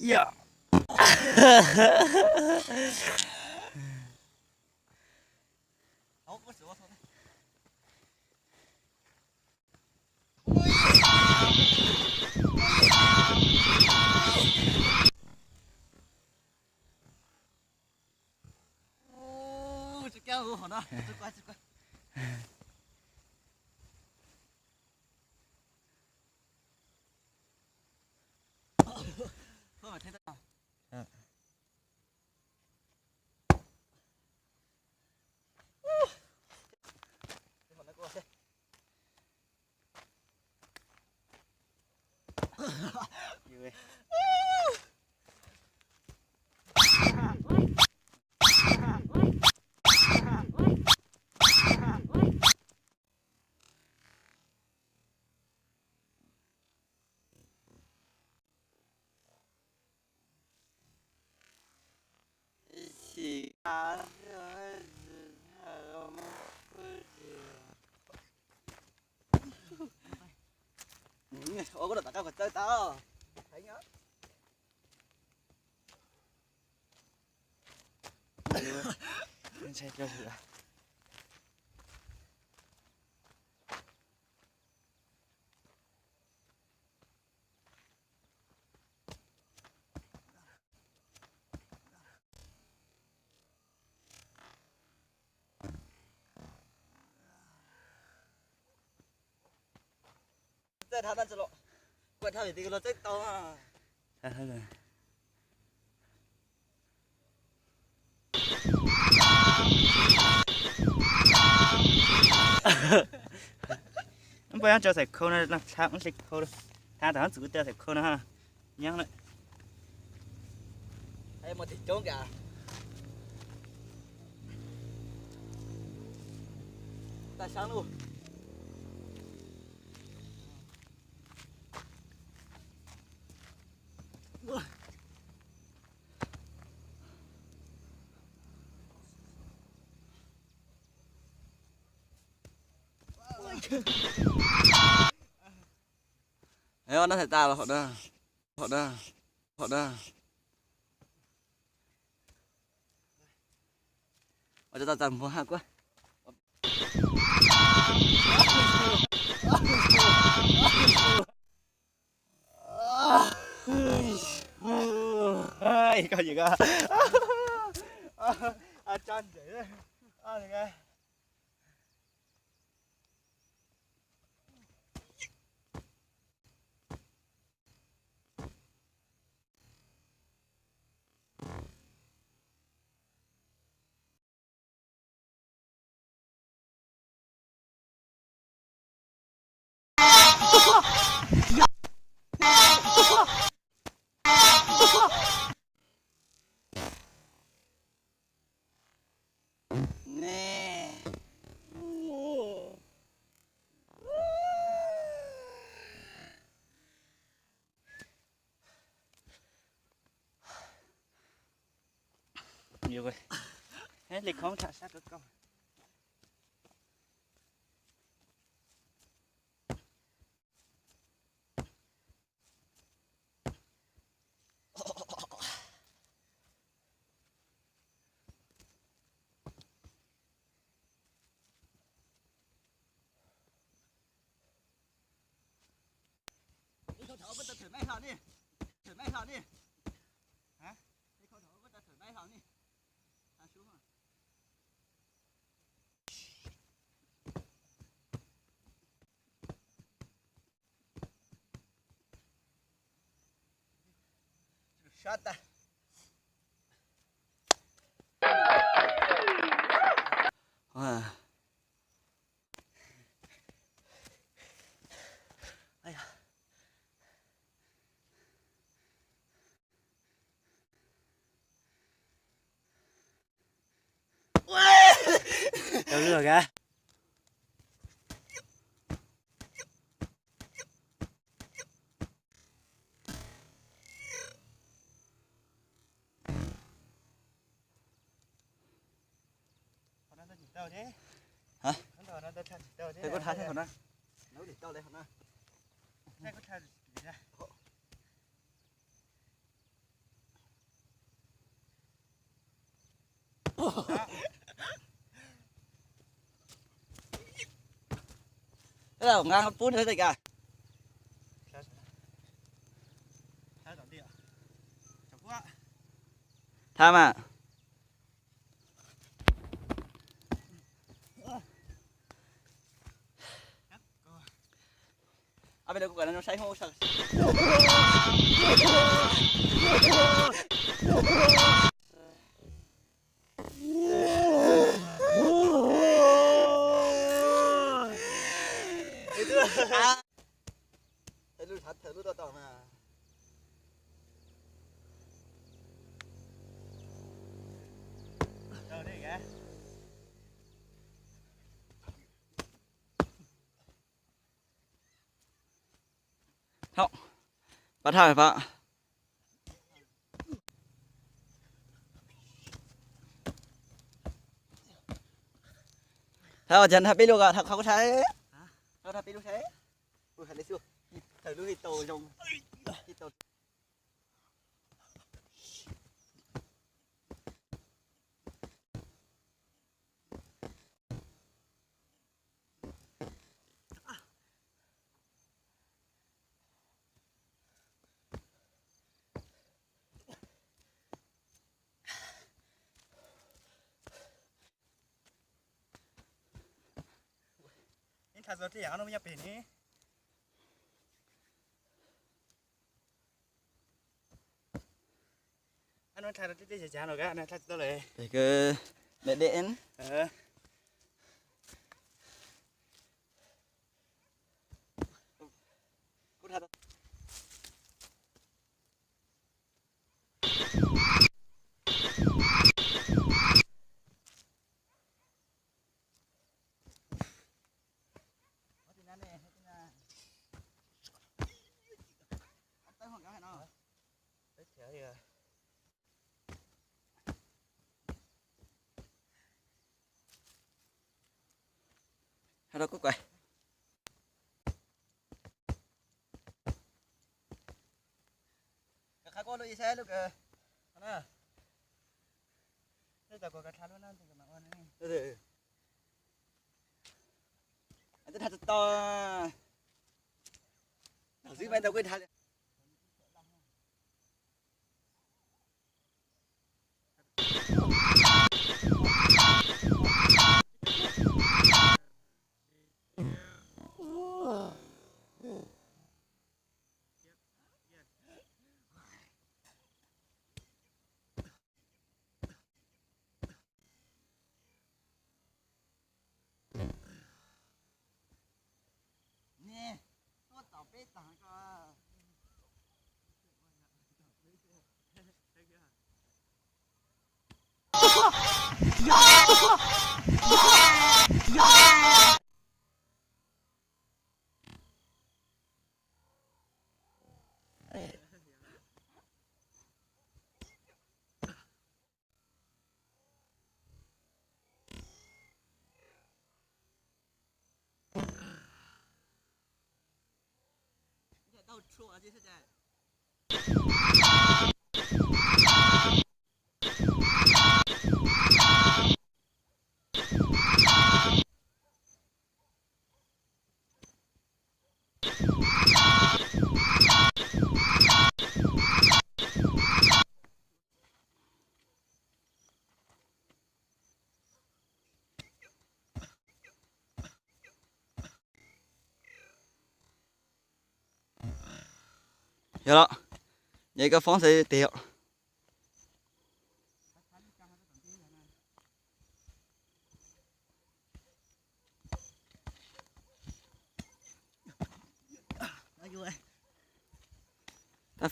Yog. Ua kuv rau tom qab kuv txawb tau. Txawj dhau no los, kuv dhau vim tias kuv los txawj tau. Npaj nyob rau xaim khau no, tha npaj xaim khau, tha tom txuv kuv tau xaim khau no, nyob lawm. Mus tim coob kag. Tag sab lub. Ob no thaij tas los hom na, hom na, hom na. Ua tau tas mus ha kuv. Koj yim koj tso ntses. Li khoob tham sab kawg koj. Ib khau thauv koj tau thawm maij hlo ne, thawm maij hlo ne. Ib khau thauv koj tau thawm maij hlo ne. Sab tas. Tau lwj kag. Hab, kuv thaij tau na. Nqa pub nws li cas. Tham mas. Ab, peb lawv kuv kam no saib hauv sawv. Lub thav thawm lub toj toj mas. Thauj, pab thaj pab. Thauj, cas thaj peb lub ko, thauj qhov kuv saib. Thauj thaj peb lub saib. Ui, hais li xwb. Thawm lub hais tau zoo. Ib thaj txog tej yam no nyob pem ne. Ab, no thaj tej tej cav cav no ka, no thaj tsis tau lawm. Pem kawg, me de en. Hais rau kuv kuv. Qhov kuv lub ib saib lub kawg na. Lub tau kuv kav dlha lub na, tus mam ua ne. Twb dhau tsis tau. Thaum xwb mas tau kuv dhau li. Yog los, nyiam koj foob xwb tiag.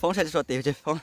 Foob saib tsuas tim foob.